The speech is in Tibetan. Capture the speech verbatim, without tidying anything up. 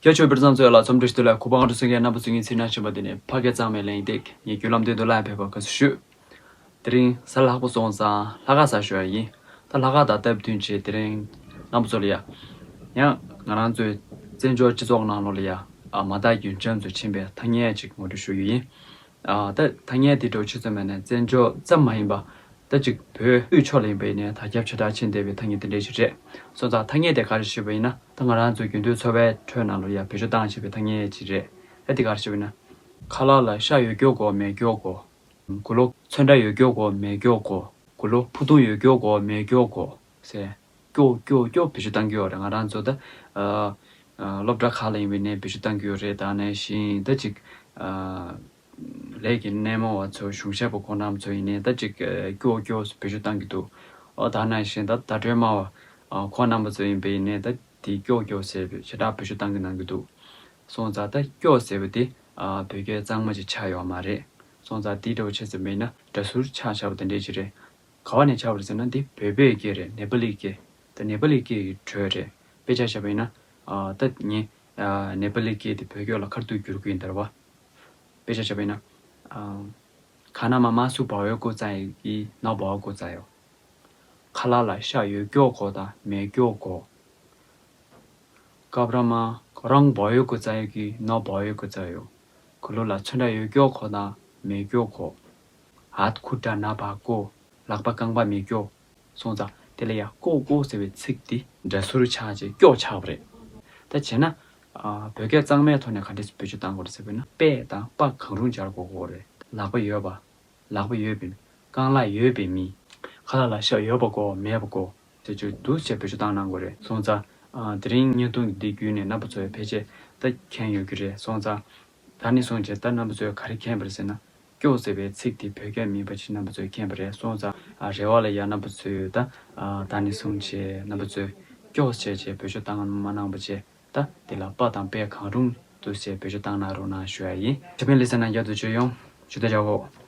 རྒྱ་ཆེ་བའི་བུ་ཕྲུག་ཚོ་ལ་འཚམས་འདྲི་ཞུ་དུས་ལ་གུས་པ་དགའ་སྤྲོ་མཚོན་མཁན་རྣམ་པ་ཚོ་ངའི་ཚེ་རིང་ཞིང་པ་འདི་ནས་ཕ་སྐད་གཙང་མའི་གླེང་སྟེགས་ངའི་བརྒྱུད་ལམ་སྟེང་དུ་ལྷག་ཕེབས་པར་དགའ་བསུ་ཞུ། དེ་རིང་གཟའ་ལྷག་པ་སོང་ཙང་ལྷག་དཀར་གཟའ་ཞུ་བ་ཡིན། ད་ལྷག་དཀར་དང་སྟབས་བསྟུན་བྱས་དེ་རིང་རྣམ་པ་ཚོ་ལ་ཡ། ཡང་ང་རང་ཚོའི་བཙན་བྱོལ་སྤྱི་ཚོགས་ནང་ལོགས་ལ་ཡ། ཨ་མ་དག་རྒྱུན་འབྱམས་སུ་ཕྱིན་པའི་ཐ་སྙད་ཅིག་ངོ་སྤྲོད་ཞུ་རྒྱུ་ཡིན། ཨ་ད་ཐ་སྙད་དེ་འདྲ་ཆུ་ཚོད་མེད་ནས་བཙན་བྱོལ་ཙམ་མ་ཡིན་པ། ད་ཅིག་བོད་དབུས་ཕྱོགས་ལ་ཡིན་པ་ཡིན་ནའི་དར་ཁྱབ་ཆེ་དྲགས་ཕྱིན་བསྡད་པའི་ཐ་སྙད་དེ་འདྲ་ཞིག་རེད། སོང་ཙང་ཐ་སྙད་དེ་ག་རེ་ཞུས་པ་ཡིན་ན་ད་ང་རང་ཚོའི་རྒྱུན་མཐུད་འཚོ་བའི་ཁྲོད་ནང་ལ་ཡ་བེད་སྤྱོད་བཏང་བྱས་པའི་ཐ་སྙད་ཅིག་རེད། ད་དེ་ག་རེ་ཞུས་པ་ཡིན་ན། ཁ་ལག་ལ་ཤ་ཡོད་སྐྱོ་དགོས་མེད་སྐྱོ་དགོས། དགུ་ལོ། ཚོན་ཁྲ་ཡོད་སྐྱོ་དགོས་མེད་སྐྱོ་དགོས། དགུ་ལོ། ཕུ་ཐུང་ཡོད་སྐྱོ་དགོས་མེད་སྐྱོ་དགོས་ཟེར། སྐྱོ་སྐྱོ་སྐྱོ་བེད་སྤྱོད་བཏང་གི་ཡོད་རེད། ང་རང་ཚོ་ད་ཨ་ཨ་སློབ་གྲྭ་ཁག་ལ་ཡིན་པའི་ནས་བེད་སྤྱོད་བཏང་གི་ཡོད་རེད། ད་ནང་བཞིན་ད་ཅིག་ཨ་ལས་ཀྱི་སྣེ་མོ་བ་ཚོ་གཞུང་ཞབས་པ་ཁོང་རྣམ་ཚོ་ཡིན་ནའི་ད་ཅིག་ཨ་སྐྱོ་སྐྱོ་བེད་སྤྱོད་བཏང་གི་འདུག་ཨོ་ད་ནང་བཞིན་ད་བརྡ་སྤྲོད་སྨྲ་བ་ཨ་ཁོང་རྣམ་པ་ཚོ་ཡིན་པའི་ནས་ད་དེ་སྐྱོ་སྐྱོ་ཟེར་བའི་ཞེ་དྲག་བེད་སྤྱོད་བཏང་གི་གནང་གི་འདུག་སོང་ཙང་ད་སྐྱོ་ཟེར་བ་དེ་ཨ་བོད་སྐད་གཙང་མ་ཅིག་ཆགས་ཡོད་མ་རེད། སོང་ཙང་དེ་འདྲ་བོ་ཆགས་ཟིན་པ་ཡིན་ན་སྒྲ་ཟུར་ཆགས་ཆགས་པ་དེ་འདྲས་ཅིག་རེད། ག་བ་ནས་ཆགས་པ་རེད་ཟེར་ན་འདི་བོད་པའི་སྐད་རེད། ནེ་པ་ལིའི་སྐད། ད་ནེ་པ་ལིའི་སྐད་ཀྱི་འགྲོས་རེད། དཔེ་ཆ་བཞག་པ་ཡིན་ན། ཨ་ད་ངས་ཨ་ནེ་པ་ལིའི་སྐད་དེ་བོད་སྐད་ལ་ཁ་ཐུག་བསྒྱུར་གྱི་ཡིན་ད་རེད་བ། དཔེ་ཆ་བཞག་པ་ཡིན་ན། ཨ་ག་ན་མ་མ་སུ་བ་ཡོ་ཀོ་ཙ་ཡི་གི་ན་བ་ཀོ་ཙ་ཡོ། ཁ་ལག་ལ་ཤ་ཡོད་སྐྱོ་གོ་དང་མེད་སྐྱོ་གོ། སྐབས་ར་མ་རང་བ་ཡོད་ཀོ་ཙ་ཡོ་གི་ན་བ་ཡོད་ཀོ་ཙ་ཡོ། གུ་ལུ་ལ་ཚོན་ཁྲ་ཡོད་སྐྱོ་གོ་དང་མེད་སྐྱོ་གོ། ཨ་ཁུ་ཏྲ་ན་བ་ཀོ། ལག་པ་རྐང་པ་མེད་སྐྱོ། སོང་ཙང་དེ་ལ་ཡ་ཀོ་ཀོ་ཟེར་བའི་ཚིག་དེ་སྒྲ་ཟུར་ཆགས་བྱས་སྐྱོ་ཆགས་པ་རེད། ད་བྱས་ན། ཨ་བོད་སྐད་གཙང་མའི་ཐོག་ནས་ག་འདྲས་བེད་སྤྱོད་བཏང་དགོས་རེད་ཟེར་བས་ན་པད་དང་པ་གང་རུང་སྦྱར་དགོས་ཀྱི་རེད། ལག་པ་ཡོད་པ། ལག་པ་ཡོད་པའི་མི། རྐང་ལག་ཡོད་པའི་མི། ཁ་ལག་ལ་ཤ་ཡོད་པ་དགོས་མེད་པ་དགོས་ཟེར་བྱས་འདུག་ཟེར་བེད་སྤྱོད་བཏང་གནང་དགོས་རེད། སོང་ཙང་། ཨ་དེ་རིང་བརྙན་ཐུང་འདི་བརྒྱུད་ནས་རྣམ་པ་ཚོས་ཕལ་ཆེར་ད་མཁྱེན་ཡོད་ཀྱི་རེད། སོང་ཙང་། ད་ནས་བཟུང་བྱས་ད་རྣམ་པ་ཚོས་ག་རེ་མཁྱེན་པ་རེད་ཟེར་ན། སྐྱོ་ཟེར་བའི་ཚིག་དེ་བོད་སྐད་མིན་པ་ཅིག་རྣམ་པ་ཚོས་མཁྱེན་པ་རེད། སོང་ཙང་ཨ་རེ་བ་ལ་ཡ་རྣམ་པ་ཚོས་ད་ཨ་ད་ནས་བཟུང་བྱས་རྣམ་པ་ཚོས་སྐྱོ་ཟེར་བྱས་བེད་སྤྱོད་བཏང་མ་གནང་པ་བྱས་ད་དེ་ལ་པ་དང་པའི་གང་རུང་དུ་ཟེར་བེད་སྤྱོད་བཏང་གནང་རོགས་གནང་ཞུ་ཡ་ཡིན། དྲི་མེད་ལི་ས་ན་རྒྱ་དུ་བརྗོད་ཡོང་ཞུ་ད་བྱའོ།